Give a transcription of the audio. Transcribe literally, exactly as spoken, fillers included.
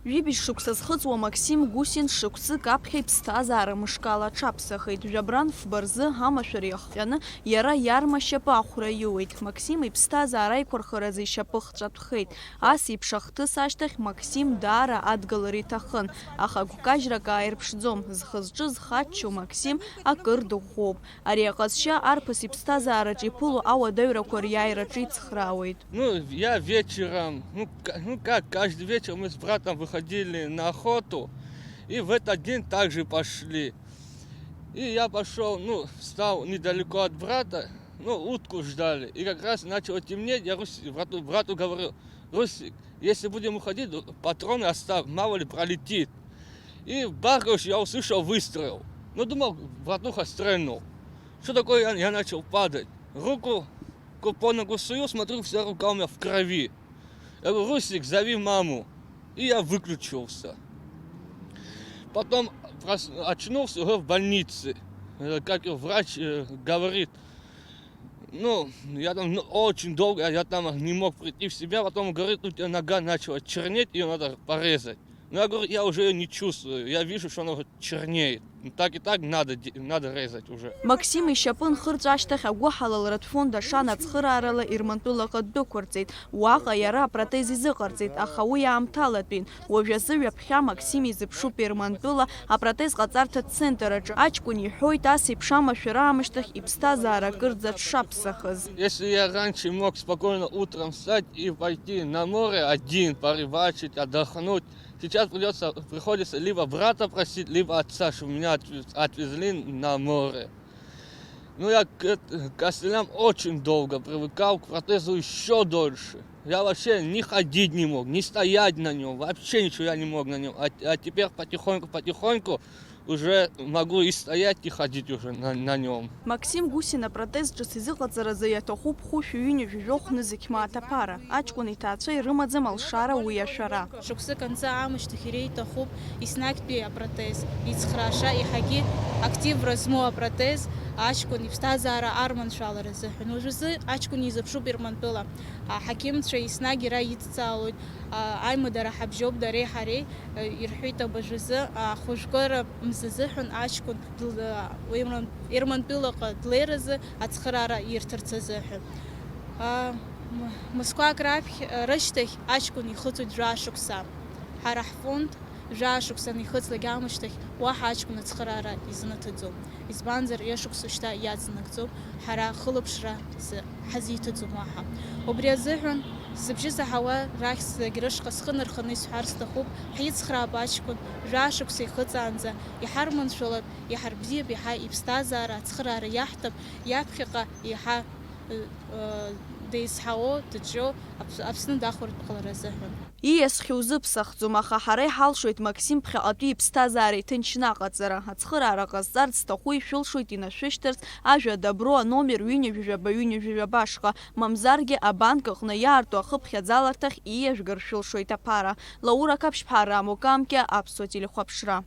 Ҩыбжь шықәса зхыҵуа Максим Гусин шықәсык аԥхьа иԥсҭазаара мышкала аҽаԥсахит. Жәабран фба рзы амашәыр иахҟьаны иара иарма шьапы ахәра иуеит. Максим иԥсҭазаара аиқәырхаразы ишьапы хҵәатәхеит. Ас еиԥш ахҭыс ашьҭахь Максим даара адгылара иҭахын, аха гәкажьрак ааирԥшӡом. Зхы-зҿы зхаччо Максим акыр дыӷәӷәоуп. Ари аҟазшьа арԥыс иԥсҭазаараҿы иԥыло ауадаҩрақәа риааираҿы ицхраауеит. Ну, я вечером, ну, ка-, ну как, каждый вечер мы с братом выходили на охоту, и в этот день также пошли. И я пошёл, ну, встал недалеко от брата, ну, утку ждали. И как раз начало темнеть, я Рус-, брату, брату говорю: «Русик, если будем уходить, патроны оставь, мало ли пролетит». И бах, я услышал выстрел. Ну, думал, братуха стрельнул. Что такое? Я, я начал падать. Руку ку-, по ногу сую, смотрю, вся рука у меня в крови. Я говорю: «Русик, зови маму». И я выключился. Потом прос-, очнулся уже в больнице. Э, как и врач, э, говорит, ну, я там, ну, очень долго, я там не мог прийти в себя. Потом, говорит, у тебя нога начала чернеть, ее надо порезать. Ну, я говорю, я уже её не чувствую, я вижу, что она уже чернеет. Ну, так и так надо де-, надо резать уже. Максим ишьапы нхырҵәа ашьҭахь агәыҳалалратә фонд Ашана ацхыраарала Ермантәылаҟа ддәықәырҵеит. Уаҟа иара апротез изыҟарҵеит, аха уи аамҭалатәин. Уажәазы ҩаԥхьа Максим изыԥшуп Ермантәыла апротез ҟаҵарҭа центр аҿы. Аҷкәын иҳәоит, ас еиԥш амашәыр аамышьҭахь иԥсҭазаара акырӡа дшаԥсахыз. Если я раньше мог спокойно утром встать и пойти на море один, порыбачить, отдохнуть, сейчас придётся, приходится либо брата просить, либо отца, чтобы меня отвез-, отвезли на море. Ну, я к эт-, к костылям очень долго привыкал, к протезу ещё дольше. Я вообще ни ходить не мог, ни стоять на нём, вообще ничего я не мог на нём. А, а теперь потихоньку, потихоньку уже могу и стоять, и ходить уже на, на нём. Максим Гусин апротез ҿыц изыҟаҵаразы иаҭахуп хәышәи ҩынҩажәи жәохә нызқь мааҭ аԥара. Аҷкәын иҭаацәа ирымаӡам алшара уи ашәара. Шықәсык анҵы аамышьҭахь иреиҭахуп еснагьтәи апротез ицхрааша, еиҳагьы активра змоу апротез аҷкәын иԥсҭазаара арманшәалара азыҳәан. Уажәазы аҷкәын изыԥшуп Ермантәыла. Аҳақьымцәа еснагь иара идҵаалоит, а, аимадара ҳабжьоуп дареи ҳареи, а, ирҳәеит абыржәазы, ахәыжәкыра мзазыҳәан аҷкәын дл-, а, Ерман-, Ермантәылаҟа длеиразы ацхыраара ирҭарц азыҳәан. А, м-, мызқәак раԥхь, а, рышьҭахь аҷкәын ихыҵуеит жәаа шықәса. Ҳара ҳфонд жәаа шықәса анихыҵлак аамышьҭахь уаҳа аҷкәын ацхыраара изнаҭаӡом. Избанзар, ҩышықәса шьҭа иаҵанакӡом, ҳара хылаԥшра ҳзы-, ҳазиҭаӡом уаҳа. Убри азыҳәан, сыбжьы заҳауа рахьӡагь рышҟа схы нарханы исҳәар сҭахуп, ҳицхраап аҷкәын, жәаа шықәса ихыҵаанӡа, иҳарманшәалап, иҳарбзиап, иаҳа иԥсҭазаара ацхыраара иаҳҭап, иаԥхьаҟа иаҳа, ы, ы, деизҳауо, дыҿио, Аԥс-, Аԥсны дахәартә ҟалара азыҳәан. Ииасхьоу узыԥсахӡом, аха ҳара иҳалшоит Максим ԥхьаҟатәи иԥсҭазаара иҭынчны аҟаҵара. Ацхыраара ҟазҵарц зҭаху ишәылшоит инашәышьҭырц ажәа Добро аномер ҩынҩажәи жәаба ҩынҩажәи жәаба ашҟа, мамзаргьы абанк аҟны иаарту ахыԥхьаӡаларҭахь ииажәгар шәылшоит аԥара. Лаура Қаԥшьԥҳа, Рамо Камкиа, Аԥсуа телехәаԥшра.